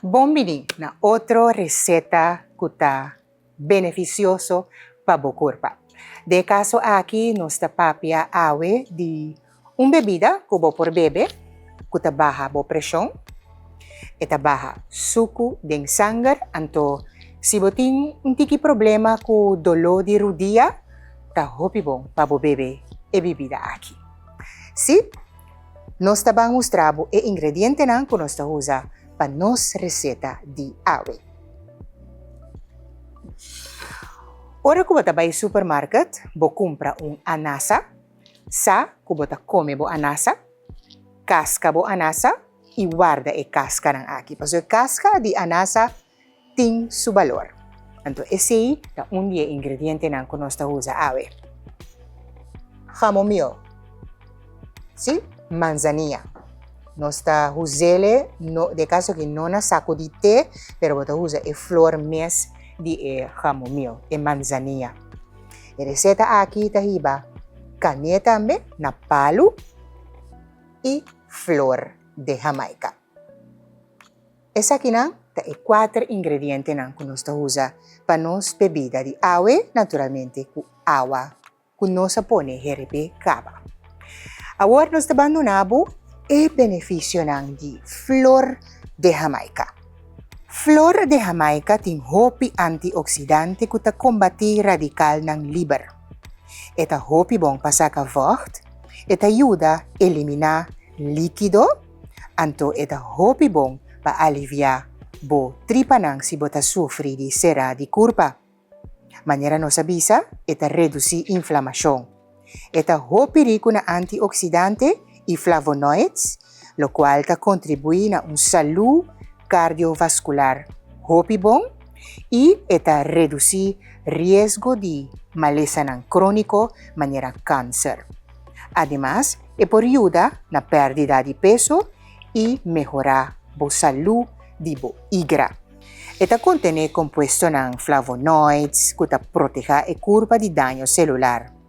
Bon bini na otro receta cu ta beneficioso pa bo curpa. Den e caso aki nos ta papia awe di un bebida cu bo por bebe cu ta baha bo presion, e ta baha sucu den sanger, anto si bo tin un tiki problema cu dolor di rudia ta hopi bon pa bo bebe e bibida aki. Si, nos ta ban mustra bo e ingredientenan cu nos ta usa pa nos receta di awe. Ora cu bo ta bay supermarket bo cumpra un anasa, sa cu bo ta come bo anasa, casca bo anasa y warda e cascanan aki, pasobra e casca di anasa tin su balor. Anto esey ta un di e ingredientenan cu nos ta usa awe. Chamomile, si, manzanilla. Nos ta usele, no, den caso aki no na saco di te, pero bo ta usa e flor mes di e chamomile, e manzanilla. E receta aki ta hiba cane tambe na palu y flor de Jamaica. Esakinan ta e kuater ingredientenan ku nos ta usa pa nos bebida di awe, naturalmente ku awa ku nos a pone herebé kaba. Awor nos ta bandona bo e benefisionan di flor de Jamaica. Flor de Jamaica tin hopi antioksidante ku ta kombatí radikalnan liber. E ta hopi bon pa saka vògt, e ta yuda eliminá líkido, Anto e ta hopi bon pa aliviá bo tripanan si bo ta sufri di será di kurpa. Manera nos a bisa, e ta redusí inflamashon. E ta hopi riku na antioksidante i flavonoids, lokual ta kontribuí na un salú kardiovaskular hopi bon i e ta redusí riesgo di malesanan króniko manera kanser. Ademas, e por yuda na pèrdida di peso i mehorá bo salú di bo igra. E ta kontené kompuestonan flavonoids ku ta protehá e kurpa di daño selular.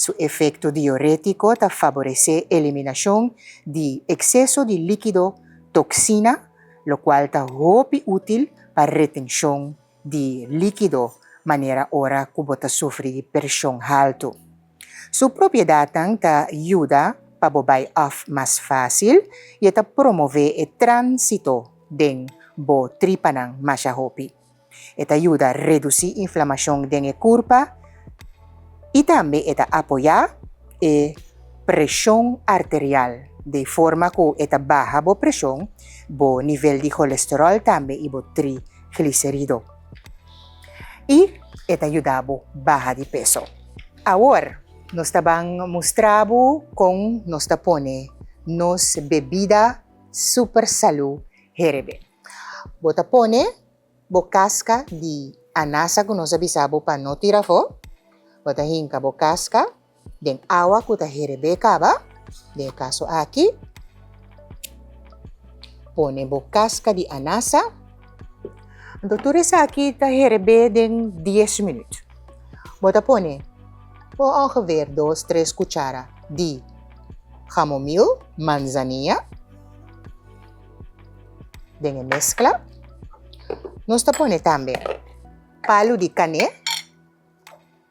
Su efekto diurétiko ta faboresé eliminashon di ekseso di líkido, toksina, lokual ta hopi útil pa retenshon di líkido manera ora ku bo ta sufri di preshon haltu. Su propiedatnan ta yuda pa bo bai òf mas fásil i e ta promové e tránsito den bo tripanan masha hopi. E ta yuda redusí inflamashon den e kurpa i tambe e ta apoyá e preshon arterial di forma ku e ta baha bo preshon, bo nivel di kolesteròl tambe i bo trigliserido. I e ta yuda bo baha di peso. Awor nos ta ban mustra bo kon nos ta pone nos bebida super salú herebe. Bo ta pone bo kaska di anasa ku nos a bisa bo pa no tira afó. Bo ta hinka bo kaska den awa ku ta herebé kaba, den e kaso aki, pone bo kaska di anasa. Anto tur esaki ta herebé den dies minüt. Bo ta pone bo ongeveer dos, tres kuchara di gamomil, manzanilla, den e meskla. Nos ta pone tambe palu di kané.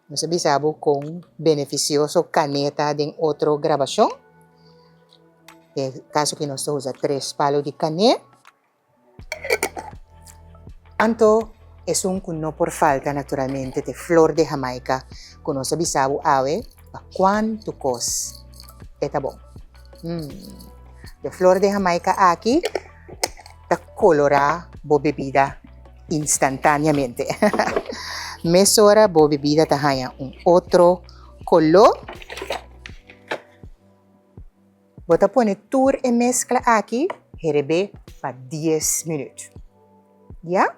Nos a bisa bo kon benefisioso kané ta den otro grabashon. Den e kaso aki nos ta usa tres palu di kané. Anto esun ku no por falta naturalmente ta e flor de Jamaica ku nos a bisa bo awe pa kuantu kos e ta bon. E flor de Jamaica aki ta kolorá bo bebida instantáneamente. Mesora bo bebida ta haña un otro koló. Bo ta pone tur e meskla aki herebé pa dies minüt. Ya?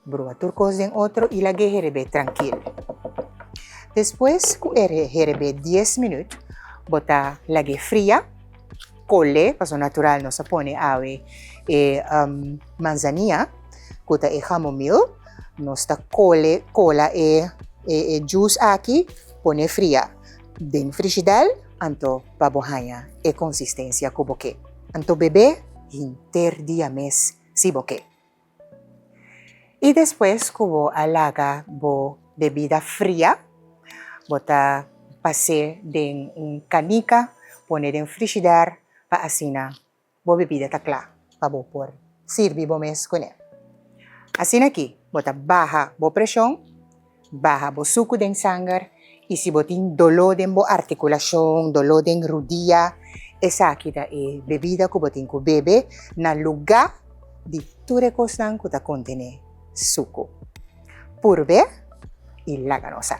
Brua tur kos den otro i lag'é herebé trankil. Despues ku e herebé dies minüt, bo ta lag'é fria, kol'é, pasobra natural nos a pone awe e manzania ku ta e gamomil, nos ta kole, kola e e juice aki, pone fria den frishidèl, anto pa bo haña e konsistensia ku bo ke. Anto bebé. Henter dia mes si bo ke. I despues ku bo a laga bo bebida fria, bo ta pas'é den un kanika, pone den frishider pa asina bo bebida ta kla pa bo por sirbi bo mes kuné. Asina aki bo ta baha bo preshon, baha bo suku den sanger i si bo tin doló den bo artikulashon, doló den rudia, esaki ta e bebida ku bo tin ku bebe na lugá di tur e kosnan ku ta kontené suku. Purb'é i laga nos sa.